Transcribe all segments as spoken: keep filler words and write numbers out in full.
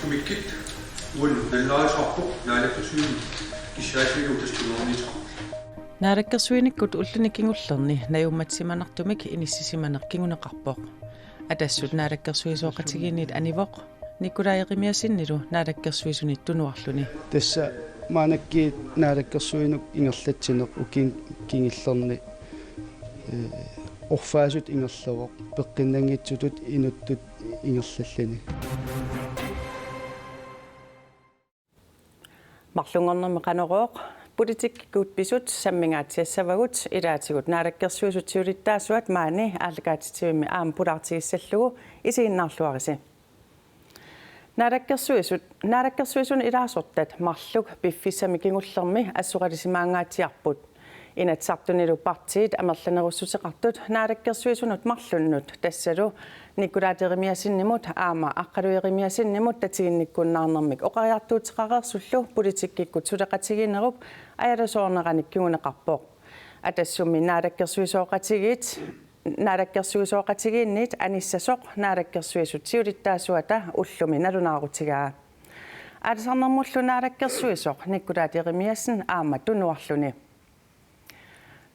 Mikkit uannut nalunaaruteqarpoq naalakkersuisunut kissaatigalugu tassa tunuarniuteqarpoq. Naalakkersuinikkut ulluni kingullerni najummatsimanartumik inissisimaneq kinguneqarpoq. Atassut naalakkersuisooqatigiinniit anivoq Nikolaj Jeremiassenilu naalakkersuisunit tunuarluni. Tassa maannakkut naalakkersuinut ingerlatsineq ukiuni kingullerni, eh, orfaasut ingerlavoq, peqqinnanngitsutut inuttut ingerlalluni. Marlunngornermi Qanorooq, politikkikkut pisut sammingaatsiassavagut, ilaatigut naalakkersuisut siulittaasuat maani aallakaatitsivimmi aamma pulaartigissallugu, isiginnaarluarisi. Naalakkersuisut, naalakkersuisunut ilaasortat marluk piffissami kingullermi assoralisimaangaatsiarput. Inatsisartunilu partiit amerlanerussuteqartut naalakkersuisunut marlunnut, tassalu Nikolaj Jeremiassenimut aamma Aqqalu Jeremiassenimut tatiginnikkunnaarnermik oqariartuuteqareersullu politikkikkut suleqatigiinnerup ajalusoorneranik kinguneqarpoq. Atassummi naalakkersuisooqatigiit, naalakkersuisooqatigiinniit anissasoq naalakkersuisut siulittaasuata ullumi nalunaarutigaa. Aalisarnermullu naalakkersuisoq Nikolaj Jeremiassen aamma tunuarluni.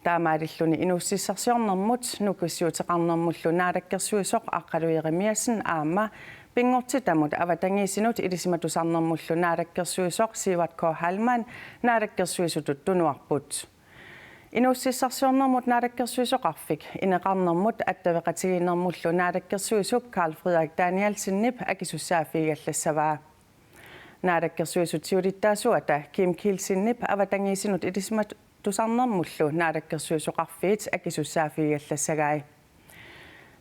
Taamaalilluni inuussutissarsiornermut nukissiuteqarnermullu naalakkersuisoq Aqqalu Jeremiassen aamma pinngortitamut avatangiisinut ilisimatusarnermullu naalakkersuisoq Sivert K. Heilmann naalakkersuisutut tunuarput. Inuussutissarsiornermut naalakkersuisoqarfik ineqarnermut attaveqatigiinnermullu naalakkersuisup Karl Frederik Danielsenip akisussaaffigigallassavaa. Naalakkersuisut siulittaasuata Kim Kielsenip avatangiisinut ilisimatusarnermullu naalakkersuisoqarfiit akisussaaffigigallassagai.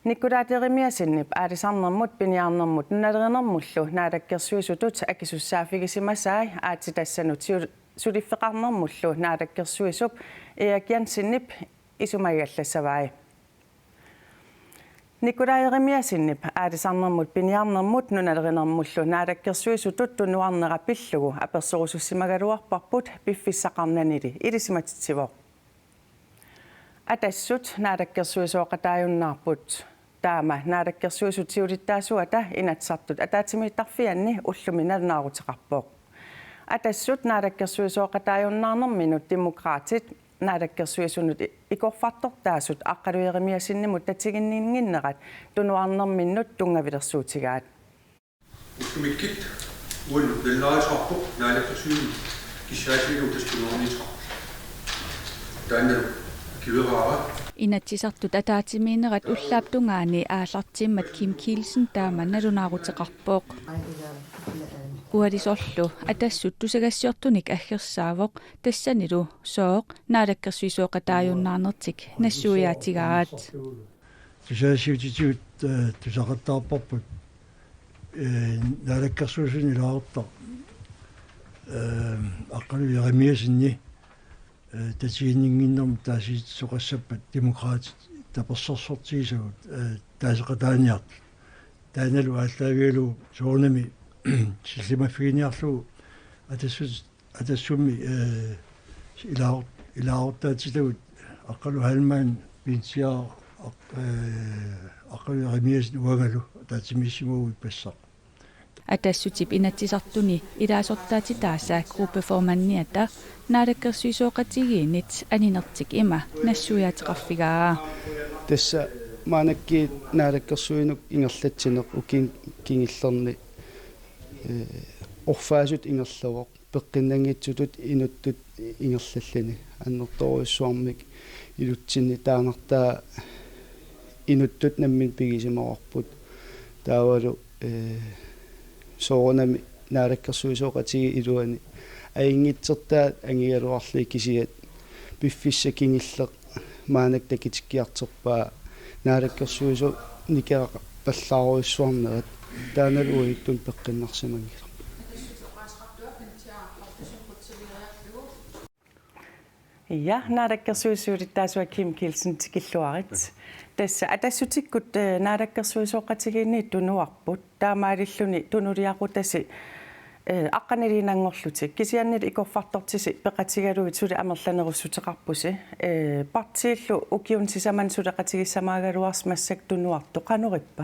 Nikolaj Jeremiassenip aalisarnermut piniarnermut nunalerinermullu naalakkersuisutut akisussaaffigisimasai aatsitassanut siu-, suliffeqarnermullu naalakkersuisup Erik Jensenip isumagigallassavai. Nikolaj Jeremiassenip aalisarnermut piniarnermut nunalerinermullu naalakkersuisutut tunuarnera pillugu apersorusussimagaluarparput piffissaqarnanili ilisimatitsivoq. Atassut naalakkersuisooqataajunnaarput. Taama naalakkersuisut siulittaasuata Inatsisartut ataatsimiittarfianni ullumi nalunaaruteqarpoq. Atassut naalakkersuisooqataajunnaarnerminut Demokraatit naalakkersuisunut i-, ikorfartortaasut Aqqalu Jeremiassenimut tatiginninnginnerat tunuarnerminnut tunngavilersuutigaat. Ullumikkut uannut nalunaaruteqarpoq naalakkersuisunut kissaatigalugu tassa tunuarniuteqarpoq. Taannalu akueraara. Inatsisartut ataatsimiinnerat ullaap tungaani aallartimmat Kim Kielsen taama nalunaaruteqarpoq. Ualisorlu Atassut tusagassiortunik aggersaavoq, tassanilu sooq naalakkersuisooqataajunnaarnertik nassuiaatigaat. Tusagassiutitigut, eh, tusaqattaarparput, eh, naalakkersuisuni ilaasortaq, eh, Aqqalu Jeremiassenip, eh, tatiginninnginnermut taasitsisoqassappat Demokraatit tapersersortigisagut, eh, taaseqataaniartut. Taannalu aallaavigalugu soorunami sillimaffiginiarlugu Atassut Atassummi, eh, ilaa-, ilaasortaatitagut Aqqalu Heilmann, Pinsiaq, aq-, eh, Aqqalu Jeremiassen uangalu ataatsimiissimagutta ippassaq. Atassutip Inatsisartuni ilaasortaatitaasa gruppeformandiata naalakkersuisooqatigiinnit aninertik ima nassuiaateqarfigaa. Tassa maannakkut naalakkersuinut ingerlatsineq ukiuni kingullerni, eh, orfaasut ingerlavoq. Peqqinnanngitsutut inuttut ingerlalluni annertoorujussuarmik ilutsinni taannartaa inuttut namminneq pigisimavarput. Taavalu, eh, soorunami naalakkersuisooqatigiit iluanni ajunngitsortaat angigaluarlugit kisiat piffissaq kingulleq maannakkut takutikkiartorpaa naalakkersuisut nikerappallaarujussuarnerat taannalu uagutsinnut peqqinnarsimanngilaq. Ja, naalakkersuisut siulittaasuat Kim Kielsen tikilluarit. Tassa Atassutikkut, eh, naalakkersuisooqatigiinniit tunuarput. Taamaalilluni tunuliaqutasi, eh, aqqaniliinnanngorlutik. Kisiannili ikorfartortisi peqatigalugit suli amerlanerussuteqarpusi. Eh, partiillu ukiuni sisamani suleqatigissamaagaluarsi massakkut tunuartut qanorippa?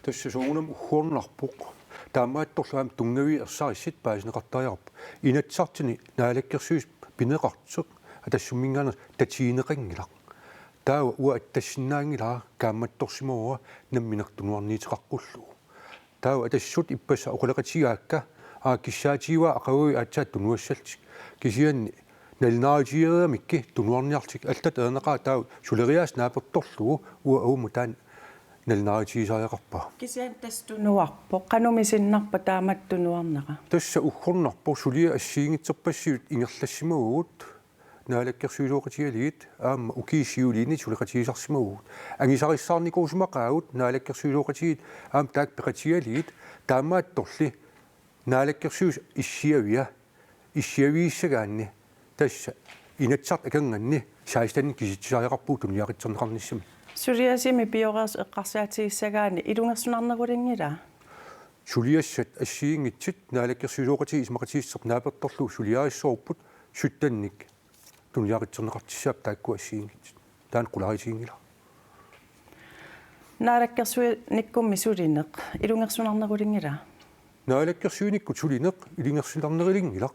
Tassa soorunami ugguarnarpoq. Taamaattorlu aamma tunngaviit ersarissat paasineqartariaqarput. Inatsisartuni naalakkersuisut pineqartut Atassumminngaanniit tatigineqanngilaq. Taava uanga attassinnaanngilara kaammattorsimavara nammineq tunuarniuteqaqqullugu. Taava Atassut ippassaq oqaloqatigaakka, aa, kissaatigivaat aqaguani aatsaat tunuassallutik. Kisianni nalunaarutigeriaramikkit tunuarniarlutik allatut ajornaqaaq, taava suleriaaseq naapertorlugu uanga uuma taanna nalunaarutigisariaqarpara. Kisianni tassa tunuarpoq. Qanoq misinnarpa taamatut tunuarnera? Tassa uggornarpoq, suliat assigiinngitsorpassuit ingerlassimavugut, naalakkersuisooqatigalugit aamma ukiup siuliini suleqatigisarsimavugut. Angusarissaarnikuusimaqaagut naalakkersuisooqatigiit aamma taakku peqatigalugit, taamaattorli naalakkersuisut issiavia, issiavigissagaanni tassa Inatsisartut akornanni seksten kisitsisariaqarpugut tunuliaqutserneqarnissamik. Suliassimi pioreersut eqqarsaatigissagaanni ilungersunarnerulinngilaa? Suliassat assigiinngitsut naalakkersuisooqatigiit isumaqatigiissuserput naapertorlugu suliarissavarput, syttenik tunuliaqutserneqartussaapput taakku assigiinngitsut. Taanna qularutiginngilara. Naalakkersuinikkummi sulineq ilungersunarnerulinngilaa? Naalakkersuinikkut sulineq ilungersunarnerulinngilaq.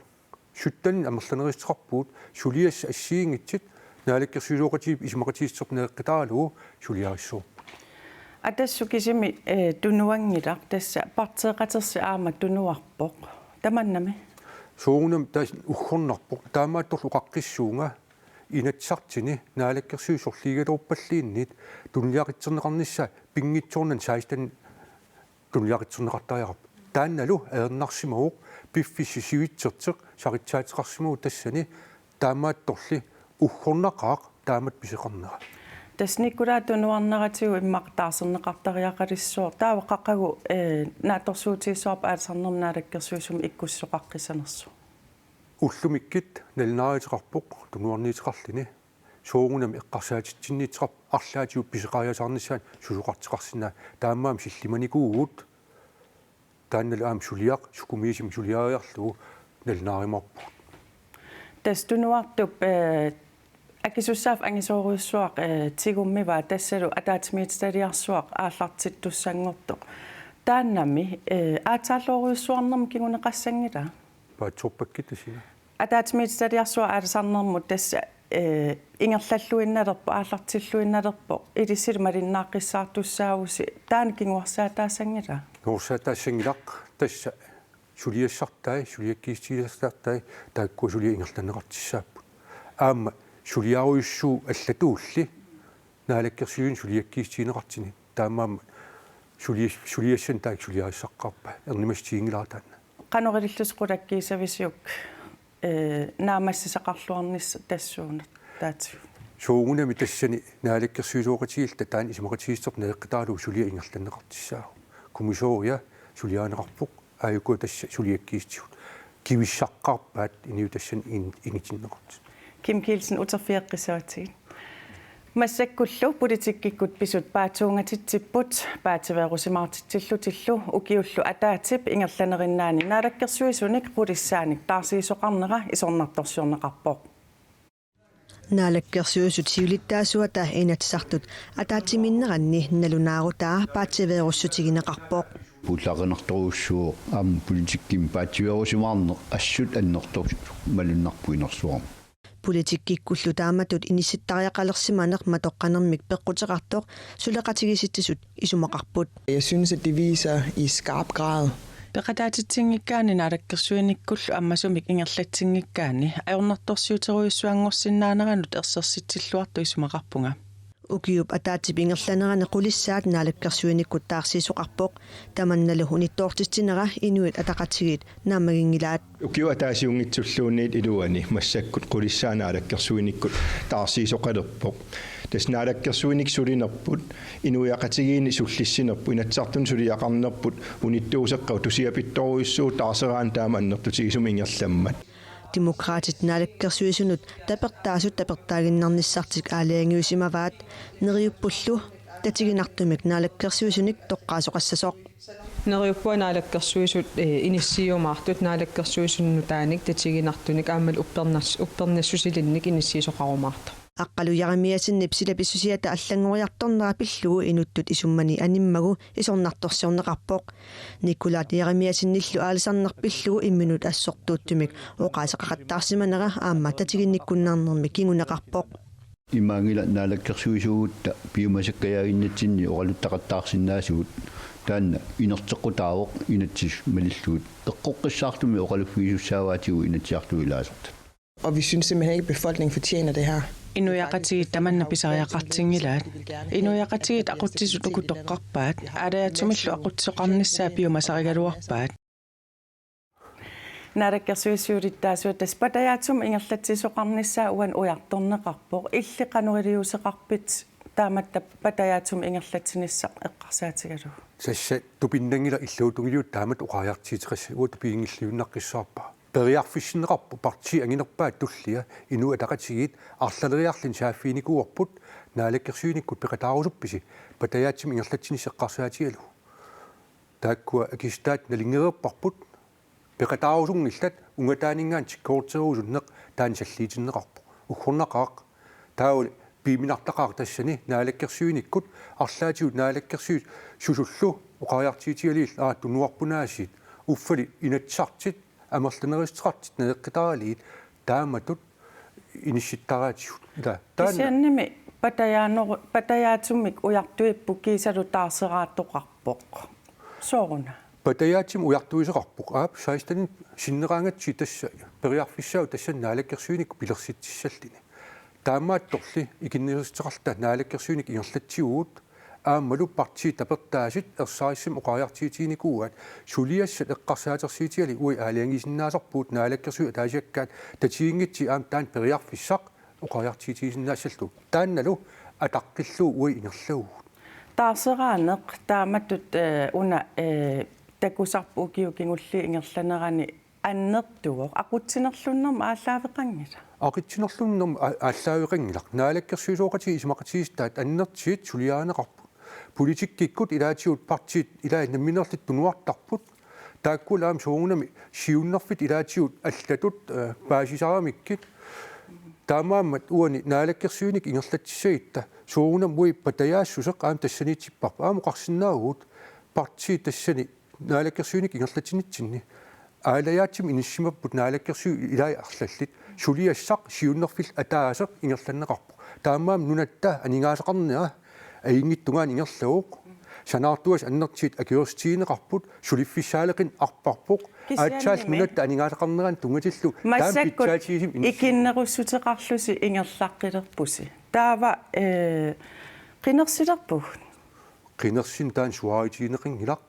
Syttenik amerlaneruteqarpugut, suliassat assigiinngitsut naalakkersuisooqatigiit isumaqatigiissuserput naleqqutaralugu suliarissavarput. Atassut kisimi, eh, tunuanngilaq, tassa partiit qatersiit aamma tunuarpoq. Tamannami? Soorunami tassa uggornarpoq, taamaattorli oqaqqissuunga Inatsisartuni naalakkersuisut sorliugaluarpalluunniit tunuliaqutserneqarnissaa pinngitsoornani seksten tunuliaqutserneqartariaqarpoq. Taannalu ajornarsimavoq, piffissaq sivitsersoq saritsaateqarsimavugut tassani, taamaattorli uggornaqaaq taamatut pisoqarnera. Tassa Nikolai tunuarneratigut immaqa taarserneqartariaqalissooq. Taava qaqugu, eh, naatsorsuutigissavarput aalisarnermut naalakkersuisumut ikkussisoqaqqissanersoq? Ullumikkut nalunaaruteqarpoq tunuarniuteqarluni. Soorunami eqqarsaatitsinniittoqarpoq arlaatigut pisoqariasaarnissaanut susoqartoqarsinnaasoq. Taamaammat sillimanikuuvugut, taannalu aamma suliaq sukumiisumik suliariarlugu nalunaarumaarpugut. Tassa tunuartup, eh, akisussaaffik angisoorujussuaq, eh, tigummivaa, tassalu ataatsimiititaliarsuaq aallartittussanngortoq. Taannami, eh, aatsaalluarujussuarnermut kinguneqassanngilaa? Paatsoorpakkit tassa. Ataatsimiititaliarsuaq aalisarnermut tassa, eh, ingerlalluinnalerpoq, aallartilluinnalerpoq, ilissilu malinnaaqqissaartussaavusi, taanna kinguarsaataassanngilaa? Kinguarsaataassanngilaq, tassa suliassartai, suliakkiissutigisassartai, taakkua suliat ingerlanneqartussaapput. Aamma suliarujussuuvoq allatuulli naalakkersuisuni suliakkiissutigineqartuni. Taamaammat sulias-, suliassanik taakku suliarissaqqaarpaa. Ernumassutiginngilara taanna. Qanoq ilillusi qulakkiissavisiuk, eh, naammassisaqarluarnissaq tassuuna taatigut? Soorunami tassani naalakkersuisooqatigiilluta taanna isumaqatigiissuserput naleqqutaralugu suliaq ingerlanneqartussaavoq. Kommissooria suliarineqarpoq, aajuku tassa suliakkiissutigut. Kivissaqqaarpaat inuit tassani in-, ingitinneqartut. Kim Kielsen, uterfigeqqissavatsigit. Massakkullu politikkikkut pisut paatsuungatitsipput, paatsiveerusimaartitsillutillu ukiullu ataatsip ingerlanerinnaani naalakkersuisunik qulissaanik taarsiisoqarnera isornartorsiorneqarpoq. Naalakkersuisut siulittaasuata Inatsisartut ataatsimiinneranni nalunaarutaa paatsiveerussutigineqarpoq. Pullaaqinartorujussuuvoq aamma politikkimi paatsiveerusimaarneq assut annertoorsuuvoq malunnarpoq inersuarmi. Politikkikkullu taamatut inissittariaqalersimaneq matoqqanermik peqquteqartoq suleqatigiissitsisut isumaqarput. Jeg synes, at det viser i skarp grad. Peqataatitsinngikkaanni naalakkersuinikkullu ammasumik ingerlatsinngikkaanni ajornartorsiuterujussuanngorsinnaaneranut ersersitsilluartoq isumaqarpunga. Ukiup ataatsip ingerlanerani qulissaat naalakkersuinikkut taarsiisoqarpoq, tamannalu unittoortitsinera Inuit Ataqatigiit naammaginngilaat. Ukiup ataasiunngitsulluunniit iluani massakkut qulissaat naalakkersuinikkut taarsiisoqalerpoq. Tassa naalakkersuinikkut sulinerput, inuiaqatigiinni sullissinerput, Inatsisartuni suliaqarnerput unittuuseqqavoq, tusiapittorujussuuvoq taarseraanni taama annertutigisumik ingerlammat. Demokraatit naalakkersuisunut tapertaasut tapertaaginnarnissartik aalajangiusimavaat, neriuppullu tatiginartumik naalakkersuisunik toqqaasoqassasoq. Neriuppunga naalakkersuisut, eh, inissiiumaartut, naalakkersuisut nutaanik tatiginartunik aammalu uppernas-, uppernassusilinnik inissiisoqarumaartoq. Aqqalu Jeremiassenip silapissusiata allanngoriartornera pillugu inuttut isummani animmagu isornartorsiorneqarpoq. Nikolaj Jeremiassenillu aalisarneq pillugu imminut assortuuttumik oqaaseqaqattaarsimanera aamma tatiginnikkunnaarnermi kinguneqarpoq. Imaanngilaq naalakkersuisuugutta piumasakkajaaginnatsinni oqaluttaqattaarsinnaasugut, taanna inerteqqutaavoq inatsisit malillugit. Eqqoqqissaartumik oqaluffigisussaavaatigut Inatsisartut ilaasortat. Og vi synes simpelthen ikke, at befolkningen fortjener det her. Inuiaqatigiit tamanna pisariaqartinngilaat. Inuiaqatigiit aqutsisut uku toqqarpaat. Aalajaatsimillu aqutsisoqarnissaa piumasarigaluarpaat. Naalakkersuisut siulittaasuat tassa patajaatsumik ingerlatsisoqarnissaa uani ujartorneqarpoq. Illit qanoq iliuuseqarpit taamatut patajaatsumik ingerlatsinissaq eqqarsaatigalugu? Tassa tupinnanngilaq illuutungiliuttut taamatut oqariartuuteqassapput, uanga tupiginngilluinnaqqissaarpara. Periarfissinneqarpoq partiit anginerpaat tullia, Inuit Ataqatigiit, arlaleriarluni saaffiginikuuarput, naalakkersuinikkut peqataarusuppisi patajaatsumik ingerlatsinissaq eqqarsaatigalugu. Taakkua akisitaat nalunngereerparput, peqataarusunngillat, ungataaninngaanniit tikkoorterusunneq taanna salliutinneqarpoq. Uggornaqaaq, taava piiminartaqaaq tassani naalakkersuinikkut, arlaatigut naalakkersuisut susullu oqariartuutigalugit, aa, tunuarput aasiit, uffali Inatsisartut amerlanerissuteqartut najoqqitaralugit taamatut inissittaraatigut. Ila, taanna. Kisiannimi patajaanor-, patajaatsumik ujartuipput kiisalu taarseraattoqarpoq. Sooruna? Patajaatsumik ujartuisoqarpoq. Aap, seksten sinneqaangatsigit tassa periarfissaavoq tassani naalakkersuinikkut pilersitsissalluni. Taamaattorli ikinnerussuteqarluta naalakkersuinik ingerlatsigugut, aammalu partiit tapertaasut ersarissumik oqariartuutiginikuuaat, suliassat eqqarsaatersuutigalugit uagut aalajangiisinnaasarpugut naalakkersuisut ataasiakkaat tatiginngitsut, aamma taanna periarfissaq oqariartuutigisinnaassallugu. Taannalu ataqqillugu uagut ingerlavugut. Taarseraaneq taamatut, eh, una, eh, takusarput ukiut kingulliit ingerlanerani annertuvoq, aqutsinerlunnermik aallaaveqanngilaq. Aqutsinerlunnermik a-, aallaaveqanngilaq. Naalakkersuisooqatigiit isumaqatigiissutaat annertuut suliarineqarput. Politikkikkut ilaatigut partiit ilaat nammineerlutik tunuartarput. Taakkualu aamma soorunami siunnerfit ilaatigut allatut, eh, paasisaramikkit. Taamaammat uani naalakkersuinikkut ingerlatsissagutta soorunami uagut patajaassuseq aamma tassaniitipparput. Aamma oqarsinnaavugut partiit tassani naalakkersuinikkut ingerlatsinitsinni aalajaatsimut inissisimapput naalakkersuisut ilaat arlallit, suliassaq siunnerfillu ataaseq ingerlanneqarpoq. Taamaammat nunatta aningaasaqarnera ajunngitsunnguaq ingerlavoq. Sanaartugassat annertuut akuersissutigineqarput, suliffissaaleqineq arparput. Kisiannimi. Aatsaat nunatta aningaasaqarnerani tunngatillugu taama pitsaatigisumik inis- ikinnerussuteqarlusi ingerlaqqilerpusi. Taava, eh, qinersilerpugut. Qinersineq taanna suaarutigineqanngilaq.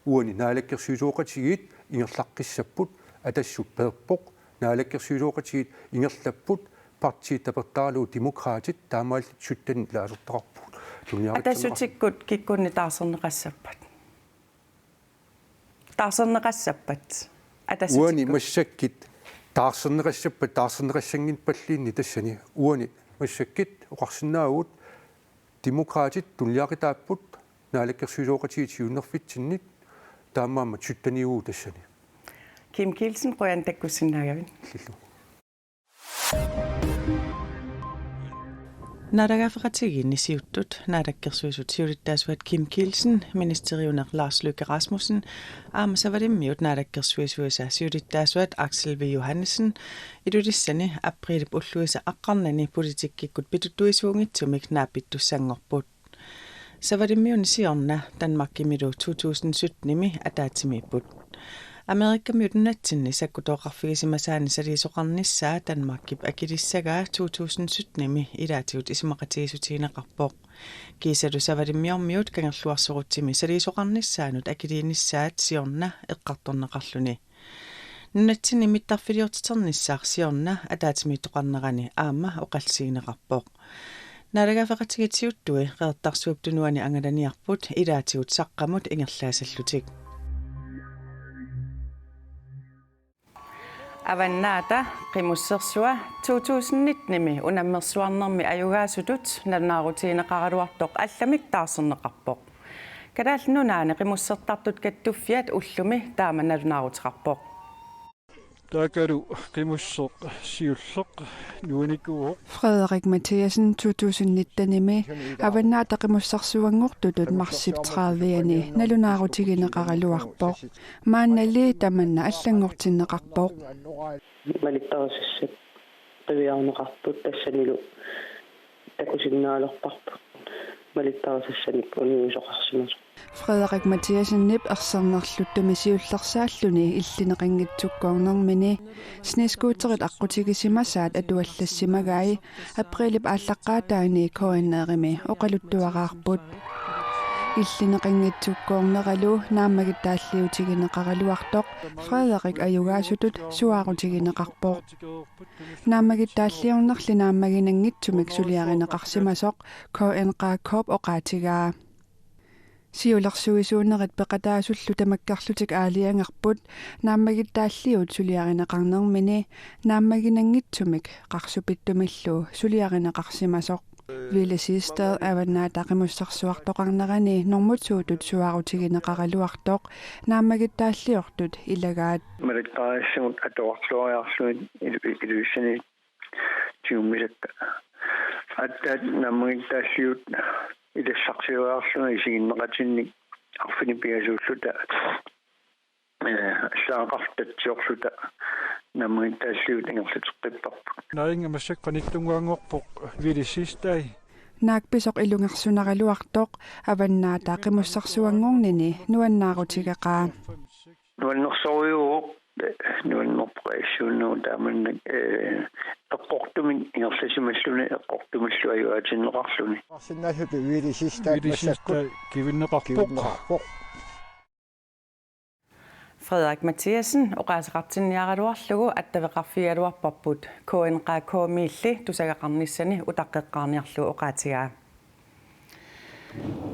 Uani naalakkersuisooqatigiit ingerlaqqissapput, Atassut peerpoq, naalakkersuisooqatigiit ingerlapput, partiit tapertarlugu Demokraatit, taamaalilluta sytten ilaasortaqarpugut. Tuniaritsaneqar- Atassutikkut kikkunnit taarserneqassappat? Taarserneqassappat? Atassutikkut. Uani massakkut taarserneqassappat, taarserneqassanngippalluunniit tassani. Uani massakkut oqarsinnaavugut Demokraatit tunuliaqutaapput, naalakkersuisooqatigiit siunnerfitsinnit, taamaammat sytteniuvugut tassani. Kim Kielsen, qujanaq takkussinnaagavit. Illillu. Naalagaaffeqatigiinni siuttut, naalakkersuisut siulittaasuat Kim Kielsen, ministeriuneq Lars Løkke Rasmussen, aamma Savalimmiut naalakkersuisuisa siulittaasuat Aksel V. Johannesen, Ilulissani apriilip ulluisa aqqarnani politikkikkut pituttuisuunngitsumik naapittussanngorput. Savalimmiuni siorna Danmarkimilu to tusind syttenimi ataatsimiipput. Amerikamiut nunatsinni sakkutooqarfigisimasaanni saliisoqarnissaa Danmarkip akilissagaa to tusind syttenimi ilaatigut isumaqatigiissutigineqarpoq. Kiisalu Savalimmiormiut Kangerluarsorutsimi saliisoqarnissaanut akiliinissaat siorna eqqartorneqarluni. Nunatsinni mittarfiliortiternissaq siorna ataatsimiittoqarnerani aamma oqallisigineqarpoq. Naalagaaffeqatigiit siuttui Qeqertarsuup Tunuani angalaniarput ilaatigut saqqamut ingerlaassallutik. Avannaata Qimussersua to tusind nittenimi unammersuarnermi ajugaasutut nalunaarutigineqaraluartoq allamik taarserneqarpoq. Kalaallit Nunaanni qimussertartut kattuffiat ullumi taama nalunaaruteqarpoq. Taakalu qimusseq siulleq nuanikuuvoq. Frederik Mathiassen to tusind nitten-imi Avannaata Qimussersuanngortutut marsip tredive-ani nalunaarutigineqaraluarpoq. Maannali tamanna allanngortinneqarpoq. Malittarisassat qiviarneqarput tassanilu takusinnaalerparput malittarisassanik unioqqasoqarsimasoq. Frederik Mathiassenip ersernerluttumi siullersaalluni illineqanngitsukkoornermini snescooterit aqqutigisimasaat atuallassimagai aprilip aallaqqaataani K N R-imi oqaluttuaraarput. Illineqanngitsukkoorneralu naammagittaalliutigineqaraluartoq Frederik ajugaasutut suaarutigineqarpoq. Naammagittaalliornerli naammaginanngitsumik suliarineqarsimasoq K N R K-p oqaatigaa. Siulersuisuunerit peqataasullu tamakkerlutik aalajangerput naammagittaalliut suliarineqarnermini naammaginanngitsumik qarsupittumillu suliarineqarsimasoq. Ville Siegstad Avannaata Qimussersuartoqarnerani normutsuutut suaarutigineqaraluartoq naammagittaalliortut ilagaat. Malittarisassat atuarluariarlugit ilu-, iluissanit tigummisakka. Aatsaat naammagittaalliut ilassarsioriarlugit isiginneqatinnik arfineq-pingasuulluta, eh, allaqqartatsiorluta naammagittaalliut ingerlateqqipparput. Naagga massakkut qanittunnguanngorpoq Ville Siegstad. Naak pisoq ilungersunaraluartoq Avannaata Qimussersuanngornini nuannaarutigeqaa. Nuannersorujuuvoq, nuannerpoq issuunnu taamannak, eh, eqqortumik ingerlasimalluni eqqortumillu ajugaatinneqarluni. Arsinnaasut Ville Siegstad Ville massakkut Siegstad kivinneqarpoq. Kivinneqarpoq. Frederik Mathiassen oqaaseqartinniaraluarlugu attaveqarfigigaluarparput K N R K-miilli tusagaqarnissani utaqqeqqaarniarlugu oqaatigaa.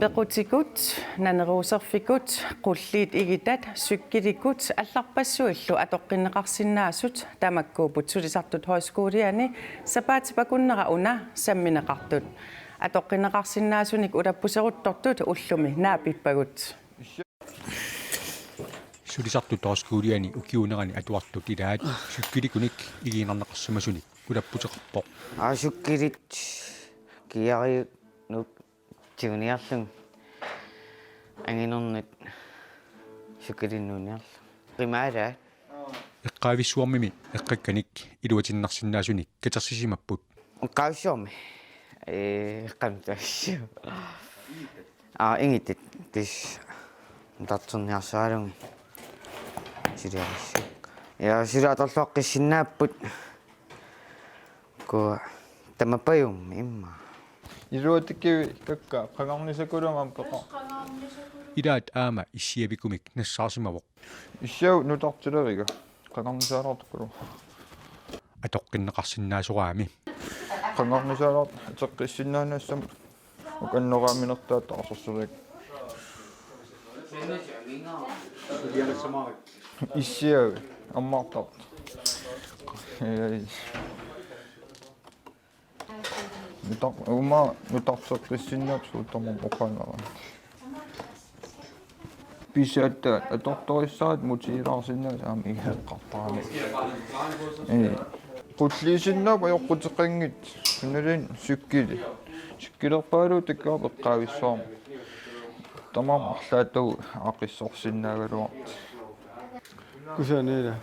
Pequtikut, naneruuserfikut, qulliit igitat, cykelikut allarpassuillu atoqqinneqarsinnaasut tamakkuupput sulisartut højskoliani sapaatip akunnera una sammineqartut. Atoqqinneqarsinnaasunik ulappuseruttortut ullumi naapippagut. Sulisartut højskoliani ukiuunerani atuartut ilaat cykelikunik igiinnarneqarsimasunik ulapputeqarpoq. Aa, cykelit kiariunut tiguniarlugit anginernut cykelinnuuniarlugit. Qimaalaat. Eqqaavissuarmimi eqqakkanik iluatinnarsinnaasunik katersisimapput. Eqqaavissuarmi. Ee, eqqanutassu. Aa, ingitit tis tartorniarsaarlugit. Suliarissuaq. Ja, suliaq atorluaqqissinnaapput. Ku tamapajummi immaqa. Iluatikkavit kakkaak, qangarnisakuluunniit peqar. Ilaat aamma issiavikumik nassaarsimavoq. Issiavut nutartilaviga, qangarnisaalaartukkaluarlunga. Atoqqinneqarsinnaasoraami. Qangarnisaalaartoq ateqqissinnaanassamut ukannoraaminertaa taarsersorlugu. Issiavit ammartartut. Ei, ei. Nutar-, uuma nutarteqqissinnaasut suut tamarmik oqaannarami. Pisatta atortorissaat mutiilaarsinnaasut aamma igeeqqartarami. Ee. Qulliisinnaapput ajoquteqanngitsut, sunaluunniit cykelit. Cykelerpaaluit takuarput eqqaavissuarmik. Tamarmik arlaatigut aaqqissorsinnaagaluartut. Kusanaq ila.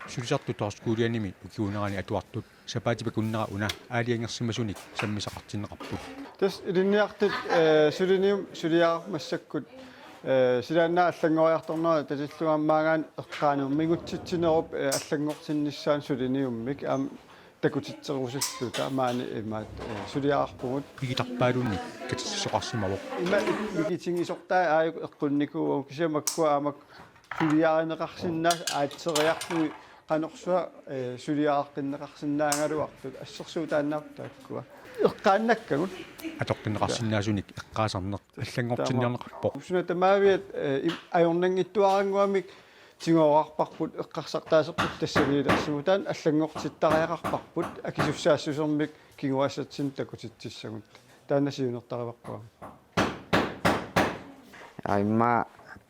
Sulisartut højskolianimi ukiuunerani atuartut sapaatip akunnera una aalajangersimasunik sammisaqartinneqarput. Tassa ilinniartut, eh, suliniummik suliaqarput massakkut, eh, silaannaap allanngoriartornera tatillugu aamma maanngaanniit eqqaaneq mingutsitsinerup, eh, allanngortinnissaanut suliniummik aamma takutitserusulluta maani imaattoq, eh, suliaqarpugut. Igitarpaaluunniit katersisoqarsimavoq. Ima ik-, mikitigisortai aajuku eqqunnikuuagut kisianni makkua aamma suliarineqarsinnaasut aatseriarlugit qanorsuaq, eh, suliareqqinneqarsinnaagaluartut assersuutaannartut taakkua. Eqqaannakkagut. Atoqqinneqarsinnaasunik eqqaasarneq allanngortinniarneqarpoq. Suna tamaaviat, eh, im-, ajornanngitsuarannguamik tigooqqaarparput eqqarsartaaserput tassaniilersimut taanna allanngortittariaqarparput akisussaassusermik kinguaassatsinnut takutitsissagut. Taanna siunertarivarput aamma. Aamma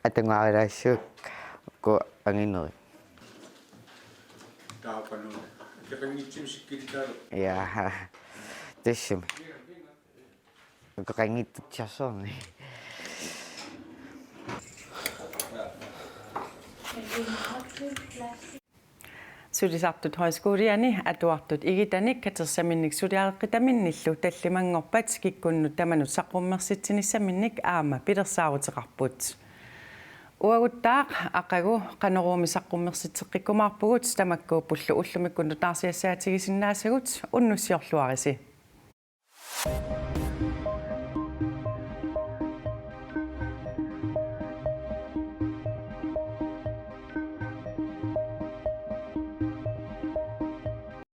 atungaarilaassuk uku anginerit. Aappalu. Akeqanngitsumik sikkilisaalu. Ja. Tassami. Akeqanngitsutsiarsuarni. Sulisartut Højskoliani atuartut igitanik katersaminnik suliareqqitaminnillu tallimanngorpat kikkunnut tamanut saqqummersitsinissaminnik aamma pilersaaruteqarput. Uaguttaaq aqagu Qanoruumi saqqummersitseqqikkumaarpugut, tamakkuuppullu ullumikkut nutaarsiassaatigisinnaassagut, unnussiorluarisi.